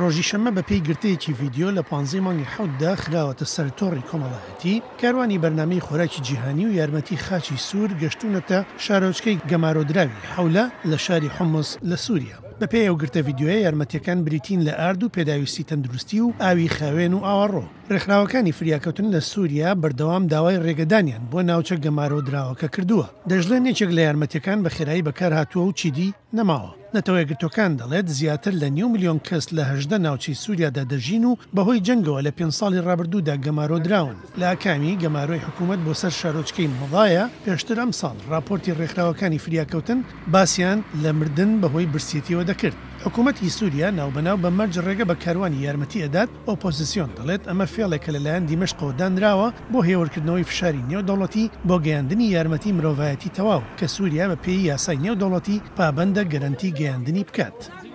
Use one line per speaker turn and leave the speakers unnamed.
ڕۆژی شەممە بەپێی گرتەیەکی ڤیدیۆ لە پانزەی مانگی حەوتدا خراوەتە سەر تۆڕی کۆمەڵایەتی، کاروانی بەرنامەی خۆراکی جیهانی و یارمەتی خاچی سوور گەشتوونەتە شارۆچکەی گەمارۆدراوی حەولە لە شاری حومس لە سووریا. بەپێی ئەو گرتە ڤیدیۆیە یارمەتییەکان بریتین لە ئارد و پێداویستی تەندروستی و ئاوی خاوێن و ئاوەڕۆ. ڕێکخراوەکانی فریاکەوتن لە سووریا بەردەوام داوای ڕێگەدانیان بۆ ناوچە گەمارۆدراوەکە کردووە. دەشڵێن یەکێک لە یارمەتییەکان بە خێرایی بەکارهاتووە و چیدی نەماوە. نەتەوەیەکگرتووەکان دەڵێت زیاتر لە نیو ملیۆن کەس لە 18 ناوچەی سووریادا دەژین و بەهۆی جەنگەوە لە پێنج ساڵی ڕابردوودا گەمارۆ دراون. لە ئاکامی گەمارۆی حکوومەت بۆ سەر شارۆچکەی مەضایە پێشتر ئەمساڵ ڕاپۆرتی ڕێکخراوەکانی فریاکەوتن باسیان لە مردن بەهۆی برسێتیەوە دەکرد. حکوومەتی سووریا ناوبەناو بە مەرج ڕێگە بە کاروانی یارمەتی ئەدات، ئۆپۆزسیۆن دەڵێت ئەمە فێڵێکە لەلایەن دیمەشقەوە دانراوە بۆ هێورکردنەوەی فشاری نێودەوڵەتی بۆ گەیاندنی یارمەتی مرۆڤایەتی تەواو کە سووریا بە پێی یاسای نێودەوڵەتی پابەندە گەرەنتی گەیاندنی بکات.